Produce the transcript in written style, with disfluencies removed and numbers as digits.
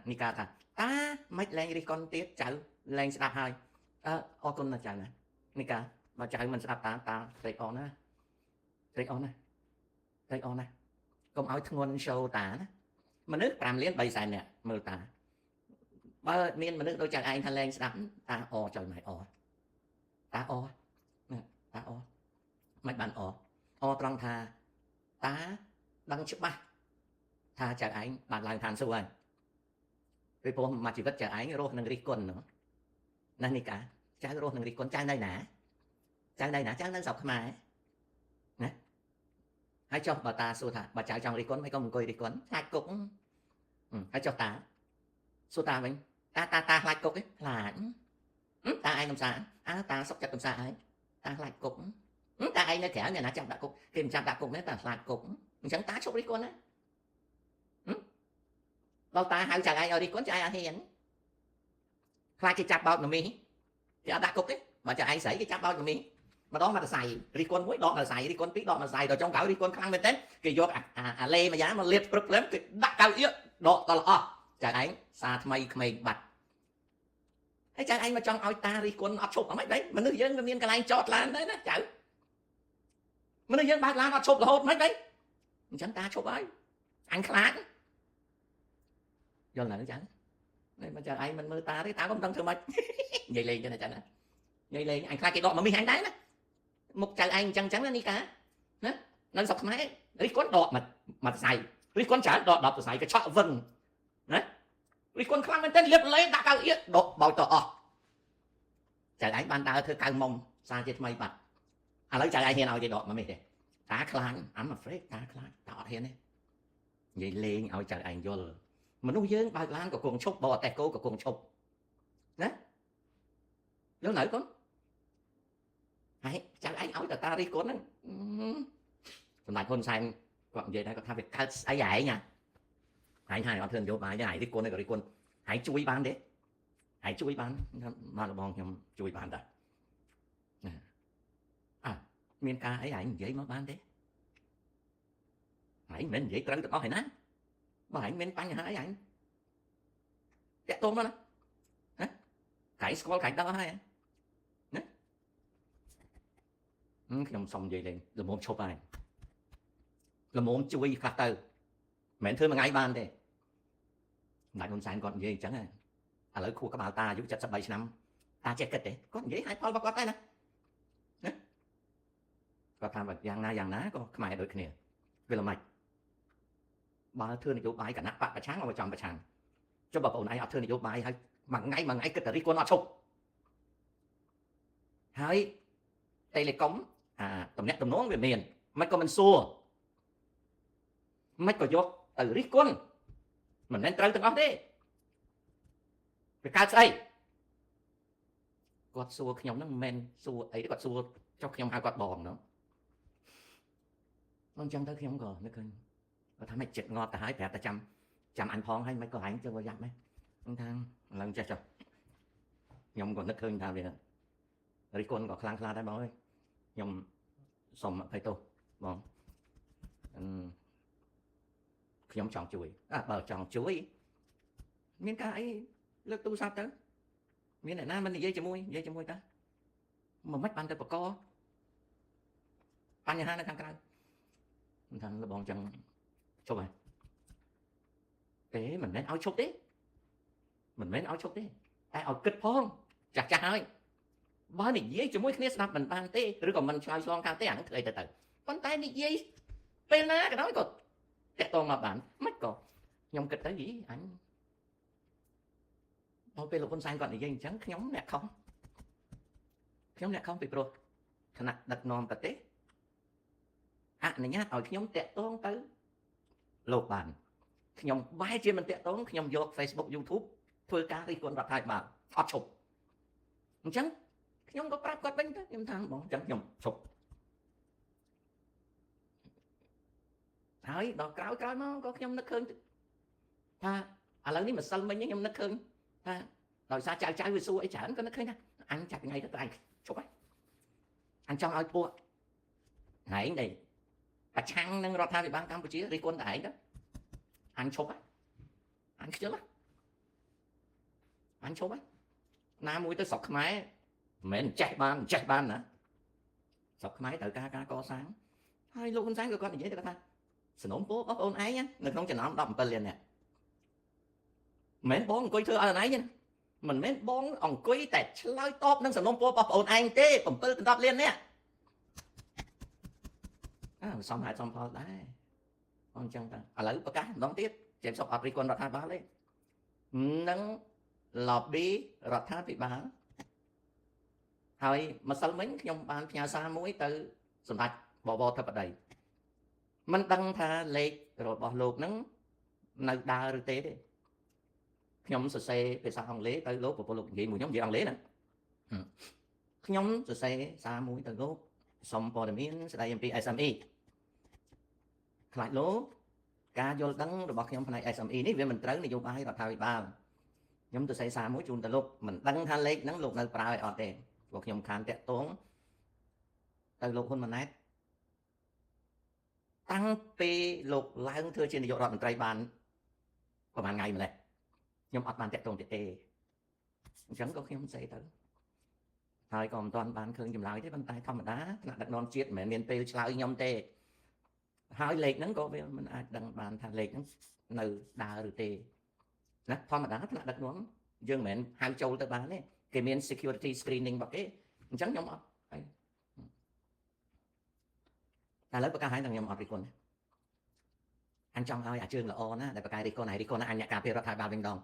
នីកាថាតាមិនលែងរិះគន់ទៀតចៅលែងស្ដាប់ហើយអឺអរគុណណាស់ចៅណានីកាបើចៅមិនស្ដាប់តាតាត្រេកអរណាស់ត្រេកអរណាស់ត្រេកអរណាស់កុំឲ្យធ្ងន់ show តាណាមនុស្ស5លាន3សែននាក់មើលតាបើមានមនុស្សដូចចៅឯងថាលែងស្ដាប់តាអចុយម៉ែអតាអណាតាអមិនបានអអត្រង់ថាតាដឹងច្បាស់ថាចៅឯងបានឡើងឋានសួគ៌ហើយពីព្រោះមួយជីវិតចៅឯងរស់នឹងរិះគន់នោះណានេះកាចៅរស់នឹងរិះគន់ចៅនៅណាចៅនៅណាចៅនៅស្រុកខ្មែរណាហើយចុះបើតាសួរថាបើចៅចង់រិះគន់មិនក៏អង្គុយរិះគន់ខ្លាចគុកហើយចុះតាសួរតាវិញតាតាតាខ្លាចគុកទេខ្លាចតាឯងកំសាអើតាសុកចិត្តកំសាឯងតាខ្លាចគុកតាឯងនៅក្រៅអ្នកណាចាប់ដាក់គុកគេមិនចាប់ដាក់គុកទេតាខ្លាចគុកអញ្ចឹងតាឈប់រិះគន់ណាដល់តាហៅចៅឯងឲ្យរិះគន់ចៅឯងអត់ហ៊ានខ្លាចគេចាប់បោកនមីគេអត់ដាក់គុកទេបើចៅឯងស្រីគេចាប់បោកនមីម្ដងមកតសៃរិះគន់មួយដកមកសៃរិះគន់ពីរដកមកសៃដល់ចុងក្រោយរិះគន់ខ្លាំងមែនទែនគេយកអាលេមួយយ៉ាងមកលាបព្រឹបព្រឹមគេដាក់កៅអៀកដកដល់អស់ចៅឯងសារថ្មីក្មេងបាត់ហើយចៅឯងមកចង់ឲ្យតារិះគន់អត់ឈប់អត់ម៉េចដែរមនុស្សយើងវាមានកន្លែងចតឡានដែរណាចៅមនុស្សយើងបើកឡានអត់ឈប់រហូតមិនដែរអញ្ចឹងតាឈប់ហើយអញខ្លាចយល់នៅចឹងនេះមកចៅឯងមិនមើលតាទេតាក៏មិនដឹងធ្វើម៉េចនិយាយលេងចឹងណាចឹងណានិយាយលេងអញខ្លាចគេដកមកមីអញដែរណាមុខចៅឯងអញ្ចឹងចឹងណានេះកាណានៅស្រុកខ្មែររិះគន់ដកមកមួយសរសៃរិះគន់ច្រើនដក10សរសៃក៏ឆក់វឹងណារិះគន់ខ្លាំងមែនទែនលាបលេដាក់កៅអៀកដកបោចតអស់ចៅឯងបានដើរធ្វើកៅមុំសារជាថ្មីបាត់ឥឡូវចៅឯងហ៊ានឲ្យគេដកមកនេះទេតាខ្លាច I'm afraid តាខ្លាចតាអត់ហ៊ានទេនិយាយលេងឲ្យចៅឯងយល់មនុស្សយើងបើកឡានក៏គង់ឈប់បរតេះគោក៏គង់ឈប់ណាយល់នៅកូនហើយចៅឯងឲ្យតតារិះគន់ហ្នឹងសម្ដេចហ៊ុនសែនគាត់និយាយដែរគាត់ថាវាកើតស្អីឯងណាឯងថាអត់ធ្វើនយោបាយទេឯងរិះគន់ក៏រិះគន់ឯងជួយបានទេឯងជួយបានបាទបងខ្ញុំជួយបានតាអើមានការអីឯងនិយាយមកបានទេឯងមិននិយាយត្រូវទាំងអស់ឯណាបើឯងមានបញ្ហាអីឯងតាក់ទងមកណាណាក្រែងស្គាល់ក្រែងដឹងអស់ហើយណាខ្ញុំសុំនិយាយលេងល្មមឈប់ហើយល្មមជួយខ្លះទៅមិនមែនធ្វើមួយថ្ងៃបានទេសម្ដេចហ៊ុនសែនគាត់និយាយអញ្ចឹងឥឡូវខួរក្បាលតាអាយុ73ឆ្នាំតាចេះគិតទេគាត់និយាយឲ្យផលរបស់គាត់ដែរណាណាគាត់ថាយ៉ាងណាយ៉ាងណាក៏ខ្មែរដូចគ្នាវាល្មិចបើធ្វើនយោបាយគណៈបកប្រឆាំងឲ្យចំប្រឆាំងចុះបើបងឯងអត់ធ្វើនយោបាយហើយមួយថ្ងៃមួយថ្ងៃគិតតែរិះគន់អត់ឈប់ហើយតេលេកុំអាតំណាក់តំណងវាមានមិនក៏មិនសួរមិនក៏យកទៅរិះគន់មិនមែនត្រូវទាំងអស់ទេវាកើតស្អីគាត់សួរខ្ញុំហ្នឹងមិនមែនសួរអីទេគាត់សួរចុះខ្ញុំហៅគាត់បងនោះអញ្ចឹងទៅខ្ញុំក៏នឹកឃើញគាត់ថាមិនចិត្តងាប់ទៅហើយប្រាប់តែចាំចាំអញផងហើយមិនក៏ឯងទៅយ៉ាប់ម៉េចខ្ញុំថាឡើងចេះចុះខ្ញុំក៏នឹកឃើញថាវារិះគន់ក៏ខ្លាំងខ្លាដែរបងអើយខ្ញុំសូមអភ័យទោសបងអឺខ្ញុំចង់ជួយអើបើចង់ជួយមានការអីលើកទូរស័ព្ទទៅមានអ្នកណាមិននិយាយជាមួយនិយាយជាមួយតាមកមិនបានទៅបកបញ្ហានៅខាងក្រៅខ្ញុំថាលបងចឹងជប់ហើយទេមិនមែនឲ្យឈប់ទេមិនមែនឲ្យឈប់ទេតែឲ្យគិតផងចាស់ចាស់ហើយបើនិយាយជាមួយគ្នាស្ដាប់មិនបានទេឬក៏មិនឆ្លើយឆ្លងការទេអានឹងធ្វើអីទៅទៅប៉ុន្តែនិយាយពេលណាក៏ដោយក៏តាក់ទងមកបានមិនក៏ខ្ញុំគិតទៅយីអញដល់ពេលលោកហ៊ុនសែនគាត់និយាយអញ្ចឹងខ្ញុំអ្នកខុសខ្ញុំអ្នកខុសពីព្រោះគណៈដឹកនាំប្រទេសអនុញ្ញាតឲ្យខ្ញុំតាក់ទងទៅលោកបានខ្ញុំបែរជាមិនតាក់ទងខ្ញុំយក Facebook YouTube ធ្វើការរិះគន់រដ្ឋាភិបាលអត់ឈប់អញ្ចឹងខ្ញុំក៏ប្រាប់គាត់វិញទៅខ្ញុំថាបងអញ្ចឹងខ្ញុំឈប់ហើយដល់ក្រោយក្រោយមកក៏ខ្ញុំនឹកឃើញថាឥឡូវនេះម្សិលមិញខ្ញុំនឹកឃើញថាដោយសារចៅចៅវាសួរអីច្រើនក៏នឹកឃើញថាអញចាប់ថ្ងៃទៅអញឈប់ហើយអញចង់ឲ្យពួកឯងដែលប្រឆាំងនឹងរដ្ឋាភិបាលកម្ពុជារិះគន់តែឯងទៅអញឈប់ហើយអញខ្ជិល អញឈប់ហើយណាមួយទៅស្រុកខ្មែរមិនមែនចេះបានចេះបានណាស្រុកខ្មែរត្រូវការការកសាងហើយលោកហ៊ុនសែនក៏គាត់និយាយទៅគាត់ថាសំណូមពររបស់បងឯងនៅក្នុងចំណោម17លាននាក់មិនមែនបងអង្គុយធ្វើឲ្យឯងទេណាមិនមែនបងអង្គុយតែឆ្លើយតបនឹងសំណូមពររបស់បងឯងទេ7ដល់10លាននាក់អើសំហេតុសំផលដែរអញ្ចឹងតើឥឡូវប្រកាសម្ដងទៀតជេមសុកអត់រិះគន់រដ្ឋាភិបាលទេនឹង lobby រដ្ឋាភិបាលហើយម្សិលមិញខ្ញុំបានផ្ញើសារមួយទៅសម្ដេចបវរធិបតីមិនដឹងថាលេខរបស់លោកនឹងនៅដើរឬទេទេខ្ញុំសរសេរភាសាអង់គ្លេសទៅលោកប្រពន្ធលោកនិយាយមួយខ្ញុំនិយាយអង់គ្លេសណាខ្ញុំសរសេរសារមួយទៅលោកសុំព័ត៌មានស្ដីអំពី SME ខ្លាចលោកការយល់ដឹងរបស់ខ្ញុំផ្នែក SME នេះវាមិនត្រូវនយោបាយរដ្ឋាភិបាលខ្ញុំទៅសេសារមួយជូនទៅលោកមិនដឹងថាលេខហ្នឹងលោកនៅប្រើឲ្យអត់ទេព្រោះខ្ញុំខានតាក់ទងទៅលោកហ៊ុនម៉ាណែតតាំងពីលោកឡើងធ្វើជានាយករដ្ឋមន្ត្រីបានប្រហែលថ្ងៃម្លេះខ្ញុំអត់បានតាក់ទងទៀតទេអញ្ចឹងក៏ខ្ញុំសេទៅហើយក៏មិនទាន់បានឃើញចម្លើយទេប៉ុន្តែធម្មតាថ្នាក់ដឹកនាំជាតិមិនមែនមានពេលឆ្លើយខ្ញុំទេហើយលេខហ្នឹងក៏វាមិនអាចដឹងបានថាលេខហ្នឹងនៅដើរឬទេណាធម្មតាថ្នាក់ដឹកនាំយើងមិនមែនហៅចូលទៅបានទេគេមាន security screening របស់គេអញ្ចឹងខ្ញុំអត់ហើយតែឥឡូវប្រកាសឲ្យតែខ្ញុំអត់រិះគន់អញចង់ឲ្យអាជើងល្អណាដែលប្រកាសរិះគន់ហើយរិះគន់អញអ្នកការពាររដ្ឋាភិបាលវិញម្ដង